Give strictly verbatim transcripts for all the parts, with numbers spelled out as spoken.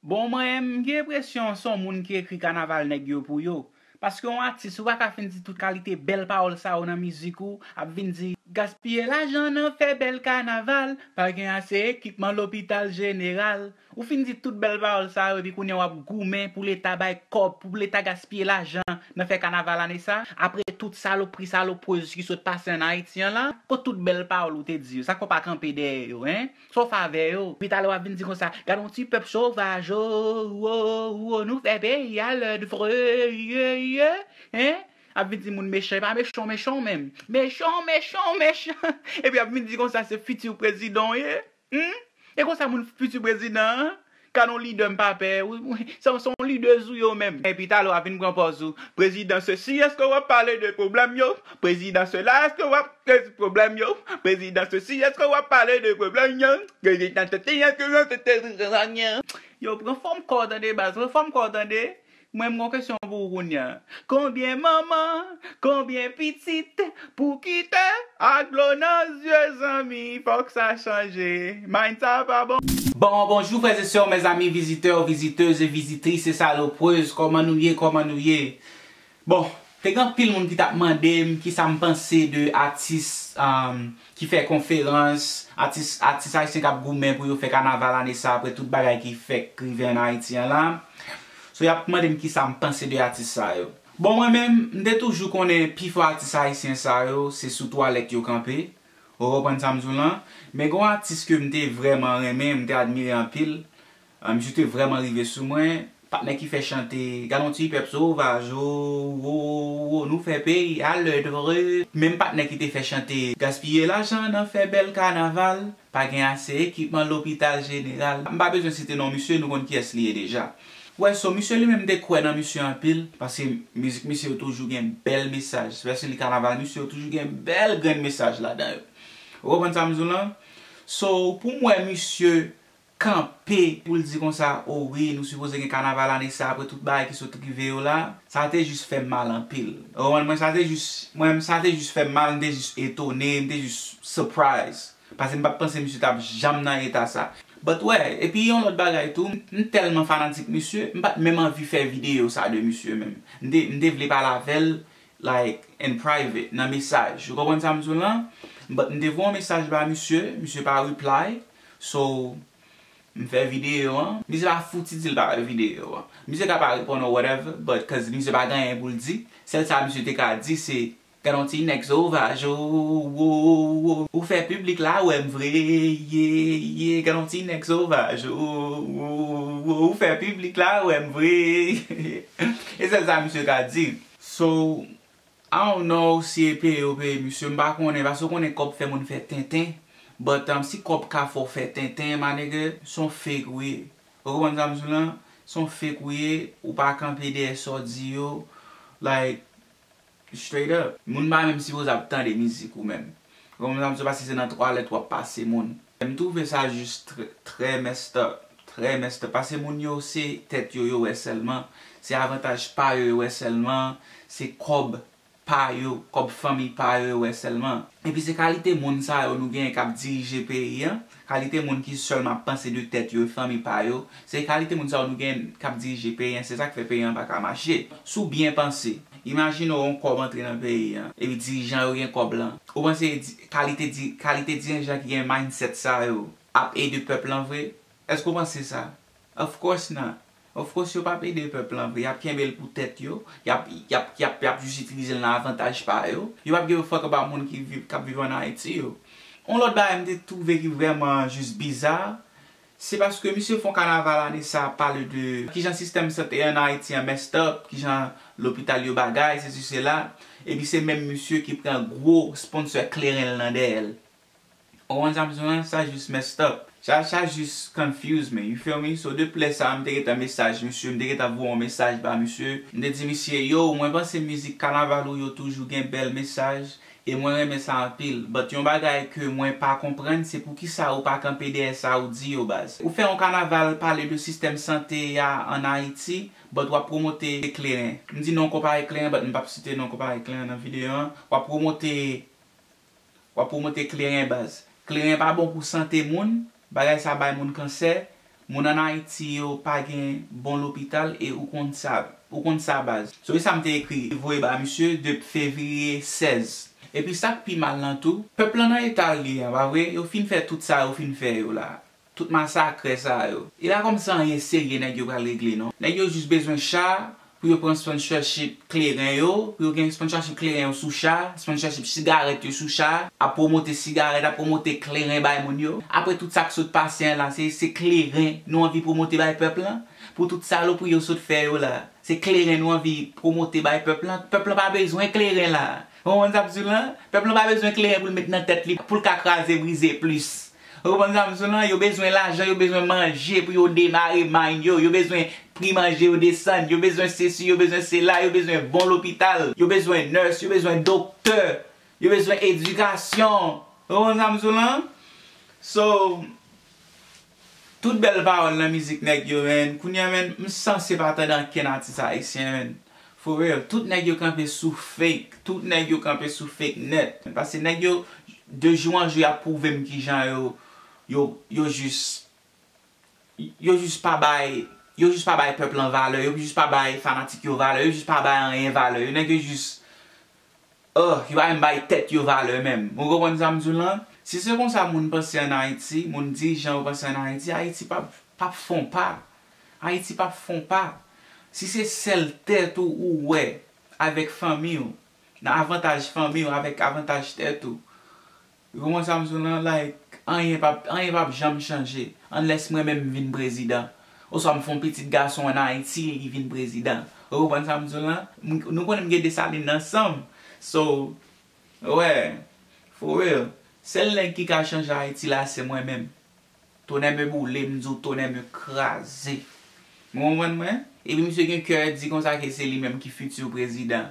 Bon, mwen, m gen enpresyon se yon moun ki ekri kanaval nèg yo pou yo. Paske yon atis, ou pa ka fin di tout kalite bèl pawòl sa yo nan mizik ou, ap vin di, gaspiye lajan nan fè bèl kanaval, pa gen ase ekipman lopital jeneral. Ou fin di tout bèl pawòl sa yo, epi kounye a w ap goumen pou Leta bay kòb, pou Leta gaspiye lajan nan fè kanaval ane sa. Apre tout salopri, salopwèz ki sot pase ann Ayiti an la, kot tout bèl pawòl ou te di yo? Sa k fè w pa kanpe dèyè yo, en? Sa w fè avè yo? Epi talè w ap vin di konsa, gad yon ti pèp sovaj, o, o, o, nou fè peyi a lèd vre, ye, ye, en? Ap vin di moun mechan, e pa mechan, mechan menm. Mechan, mechan, mechan. Epi ap vin di konsa se fiti prezidan w ye. Hmm? E konsa moun fiti prezidan an? Gad yon lidè m pa pè. Ou, ou, se, se yon lidè ou yo menm. Epi talè w ap vin pran pòz ou. Prezidan sesi, èske w ap pale de pwoblèm yo? Prezidan sela, èske w ap rezi pwoblèm yo? Prezidan sesi, èske w ap pale de pwoblèm yo? Prezidan sesi, èske w ap... Yo, pran fòm kò w tande, baz. Pran fòm kò w tande. Mwen, m gon kesyon pou ou kounye a. Konbyen manman, konbyen pitit pou kite ak dlo nan zye, zanmi? Fòk sa chanje. Mind sa pa bon. Bon, bonjou, frè e sè, mezanmi, vizitè, vizitèz e vizitris e salopwèz. Kòman nou ye? Kòman nou ye? Bon, te gen anpil moun ki t ap mande m kisa m panse de atis, um, ki fè konferans, atis, atis ayisyen k ap goumen pou yo fè kanaval ane sa apre tout bagay ki fèk rive ann Ayiti an la. So, y ap mande m kisa m panse de atis sa yo. Bon, mwen menm, m te toujou konnen pifò atis ayisyen sa yo, se sou twalèt yo kanpe. Ou konprann sa m di w lan? Men gen yon atis ke m te vrèman renmen, m te admire anpil. Ah, misye te vrèman rive sou mwen. Patnè ki fè chante, gad yon ti pèp sovaj, o, o, o, nou fè peyi a lèd vre. Menm patnè ki te fè chante, gaspiye lajan nan fè bèl kanaval, pa gen ase ekipman lopital jeneral. M pa bezwen site non misye, nou konn kiyès li ye deja. Wè, so misye li menm te kwè nan misye anpil, paske mizik misye yo toujou gen bèl mesaj. Especially kanaval misye yo toujou gen bèl grenn mesaj ladan yo. Ou konprann sa m di w lan? So, pou m wè misye kanpe pou l di konsa, o wi, nou sipoze gen kanaval ane sa apre tout bagay ki sot rive yo la, sa te jis fè m mal anpil. Ou konprann mwen, sa te jis, mwen, sa te jis fè m mal, m te jis etone, m te jis surprise. Paske m pa t panse misye t ap janm nan eta sa. But wè, epi yon lòt bagay tou, m tèlman fanatik misye, m pa t menm anvi fè videyo sa de misye menm. M te, m te vle pale avè l, like, in private, nan mesaj. Ou konprann sa m di w lan? But m te voye yon mesaj ba misye, misye pa reply. So, m fè videyo an. Misye pa fouti di l pa wè videyo an. Misye ka pa reponn ou whatever, but cause misye pa gen anyen pou l di. Sèl sa misye te ka di se, gad yon ti nèg sovaj, o, o, o, o, ou fè piblik la wè m vre, ye, ye, gad yon ti nèg sovaj, o, o, o, ou fè piblik la wè m vre. E sèl sa misye ka di. So, I don't know si e peye yo peye misye, m pa konnen, paske w konnen kòb fè moun fè tenten, but, um, si kòb ka fè w fè tenten, my nigga, se yon fake ou ye. Ou konprann sa m di w lan? Se yon fake ou ye, ou pa kanpe dèyè sa w di yo, like, straight up. Moun pa menm sipoze ap tande mizik ou menm. Ou konprann sa m di w, paske se nan twalèt w ap pase moun. M twouve sa jis trè, trè messed up, trè messed up, paske moun yo se tèt yo yo wè sèlman, se avantaj pa yo yo wè sèlman, se kòb pa yo, kòb fanmi pa yo yo wè sèlman. Epi se kalite moun sa yo nou genyen k ap dirije peyi an, kalite moun ki sèlman ap panse de tèt yo e fanmi pa yo, se kalite moun sa yo nou genyen k ap dirije peyi an, se sa k fè peyi an pa ka mache. Si w byen panse, imajine w yon kòb antre nan peyi an, epi dirijan yo gen kòb lan. Ou panse di, kalite di, kalite dirijan ki gen mindset sa yo ap ede pèp lan vre? Èske w panse sa? Of course not. Of course, yo p ap ede pèp lan vre. Y ap kenbe l pou tèt yo. Y ap, y ap, y ap, y ap jis itilize l nan avantaj pa yo. Yo p ap give a fuck about moun ki viv, k ap viv ann Ayiti yo. Yon lòt bagay m te twouve ki vrèman jis biza, se paske misye fè yon kanaval ane sa ap pale de kijan sistèm sante ann Ayiti an messed up, kijan lopital yo bagay, sesi sela. Epi se menm misye ki pran gwo sponsor kleren l nan dèyè l. Ou konprann sa m di w lan? Sa jis messed up. Sa, sa jis confuse me, you feel me? So, de plè sa, m te gentan mesaj misye, m te gentan voye yon mesaj ba misye. M te di misye, yo, mwen panse mizik kanaval ou yo toujou gen bèl mesaj, e mwen renmen sa anpil. But yon bagay ke mwen pa konprann, se poukisa ou pa kanpe dèyè sa ou di yo, baz. Ou fè yon kanaval pale de sistèm sante a ann Ayiti, but w ap pwomote kleren. M di non konpayi kleren, but m p ap site non konpayi kleren nan videyo an. W ap pwomote W ap pwomote kleren, baz. Kleren pa bon pou sante moun, bagay sa bay moun kansè, Moun ann Ayiti yo pa gen bon lopital e ou konn sa, ou konn sa baz. So e sa m te ekri voye ba misye de fevriye sèz. Epi sa k pi mal lan tou, pèp lan nan eta l ye a, pa vre? Yo fin fè tout sa yo fin fè yo la. Tout masakrè sa yo. E pa kòmsi anyen serye nèg yo pral regle non. Nèg yo jis bezwen cha pou yo pran sponsorship kleren yo, pou yo gen sponsorship kleren yo sou cha, sponsorship sigarèt yo sou cha, ap pwomote sigarèt, ap pwomote kleren bay moun yo. Apre tout sa k sot pase an la, se, se kleren nou anvi pwomote bay pèp lan. Pou tout salopri yo sot fè yo la, se kleren nou anvi pwomote bay pèp lan. Pèp lan pa bezwen kleren la. Ou konprann sa m di w lan? Pèp lan pa bezwen kleren pou l met nan tèt li, pou l ka kraze brize plis. Ou konprann sa m di w lan? Yo bezwen lajan, yo bezwen manje pou yo demare mind yo, yo bezwen pri manje yo desann, yo bezwen sesi, yo bezwen sela, yo bezwen bon lopital, yo bezwen nurse, yo bezwen doktè, yo bezwen edikasyon. Ou konprann sa m di w lan? So, tout bèl pawòl nan mizik nèg yo, man. Kounye a, man, m sanse pa tande ankenn atis ayisyen, man. For real, tout nèg yo kanpe sou fake. Tout nèg yo kanpe sou fake nèt. Paske nèg yo, de jou an jou, y ap pwouve m kijan yo, yo, yo jis, yo jis pa bay, yo jis pa bay pèp lan valè, yo jis pa bay fanatik yo valè, yo jis pa bay anyen valè. Yo nèg yo jis, oh, yo pa menm bay tèt yo valè menm. Ou konprann sa m di w lan? Si se konsa moun panse ann Ayiti, moun dirijan yo panse ann Ayiti, Ayiti p ap, p ap fè on pa. Ayiti p ap fè on pa. Si se sèl tèt ou ou wè avèk fanmi w, nan avantaj fanmi w, avèk avantaj tèt ou, ou konprann sa m di w lan? Like, anyen p ap, anyen p ap janm chanje, unless mwen menm m vin prezidan. Oswa m fè on pitit gason ann Ayiti, li vin prezidan. Ou konprann sa m di w lan? M, nou konnen m gen Desalin ansanm. So, wè, for real. Sèl nèg ki ka chanje Ayiti la, se mwen menm. Tonè me boule, m di w, tonè me kraze. Ou konprann mwen? Epi misye gen kè di konsa ke se li menm ki fiti prezidan.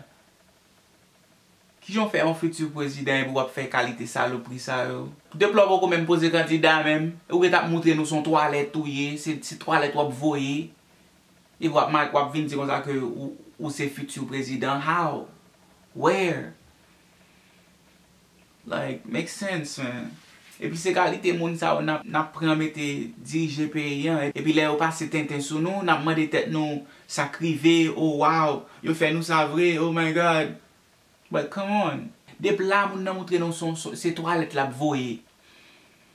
Kijan w fè yon fiti prezidan epi w ap fè kalite salopri sa yo? Depi lè w poko menm poze kandida menm, ou gentan ap moutre nou se yon twalèt ou ye, se, se twalèt w ap voye. Epi w ap ma-, w ap vin di konsa ke ou, ou se fiti prezidan. How? Where? Like, make sense, man. Epi se kalite moun sa yo n ap, n ap pran mete dirije peyi an. Epi lè yo pase tenten sou nou, n ap mande tèt nou sa k rive, oh wow, yo fè nou sa vre, oh my God. But come on. Depi la moun nan moutre nou se, se, se twalèt l ap voye.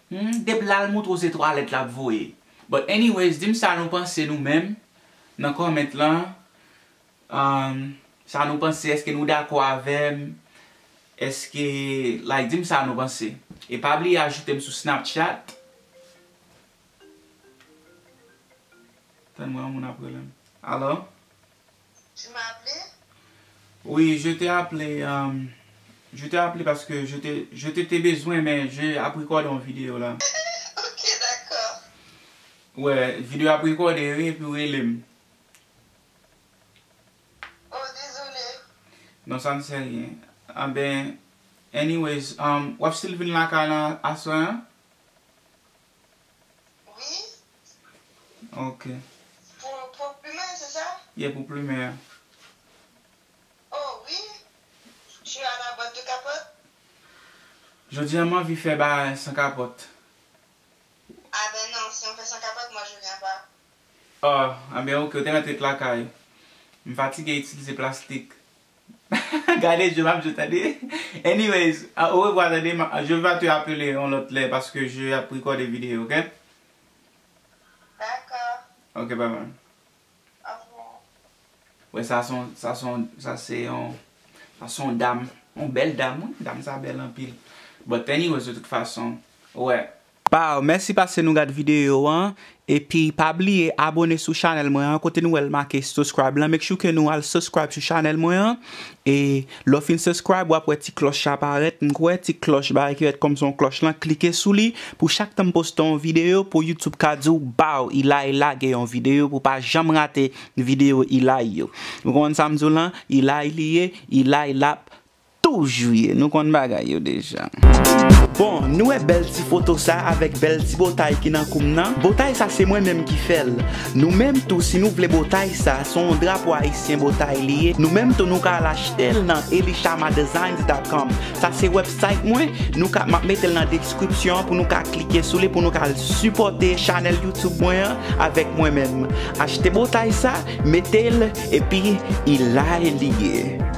Hmm? Depi la l moutre w se twalèt l ap voye. But anyways, di m sa nou panse nou menm nan comment lan. Um, sa nou panse, èske nou dakò avè m? Èske, like, di m sa nou panse. E pa bliye ajoute m sou Snapchat. Tann mwen, yon moun ap rele m. Alo? Tu m'as appelé? Oui, je t'ai appelé, euh, je t'ai appelé parce que je t'ai, je te, t'ai besoin, mais je ap rekòde yon videyo la. Ok, dakò. Wè, videyo ap rekòde, wi, epi w rele m. Oh, désolé. Non, ça ne c'est rien. Ah ben, anyways, um, w ap still vin lakay la aswè an? Wi. Ok. Pou, pou plimen, se sa? Yeah, pou plimen an. Oh, wi. Tu as la boîte de capote? Jodi a, m anvi fè bagay san kapòt. Ah ben non, si on fait sans capote, moi je viens pas. Oh, ah ben ok, ou te mèt ret lakay. M fatige itilize plastik. Gade je m ap jwe, tande. Anyways, ah, au revoir, tande. Ma-, je vais te appeler yon lòt lè paske je ap rekòde videyo, ok? Dakò. Ok, bye bye. Au revoir. Wè, sa se yon, sa se yon, sa se yon, sa se yon dam, yon bèl dam, wi. Dam sa bèl anpil. But anyways, de tout fason, wè. Pow, mèsi paske nou gad videyo an. Epi pa bliye abone sou chanèl mwen an, kote nou wè l make subscribe lan. Make sure ke nou al subscribe sou chanèl mwen an. E lè w fin subscribe, w ap wè ti klòch la parèt. M kwè ti klòch bagay ki rèt kòm se yon klòch lan, klike sou li pou chak tan m poste yon videyo, pou YouTube ka di w, baw, Ilay lage yon videyo, pou w pa janm rate videyo Ilay yo. Ou konprann sa m di w lan? Ilay li ye, Ilay l ap Toujou ye, nou konn bagay yo deja. Bon, nou wè bèl ti foto sa avèk bèl ti botay ki nan kou m nan. Botay sa se mwen menm ki fè l. Nou menm tou, si nou vle botay sa, se yon drapo ayisyen botay li ye. Nou menm tou, nou ka al achte l nan elishamahdesigns dot com. Sa se website mwen, nou ka, m ap mete l nan deskripsyon an pou nou ka klike sou li, pou nou ka al sipòte chanèl YouTube mwen an avèk mwen menm. Achte botay sa, mete l, epi i la li ye.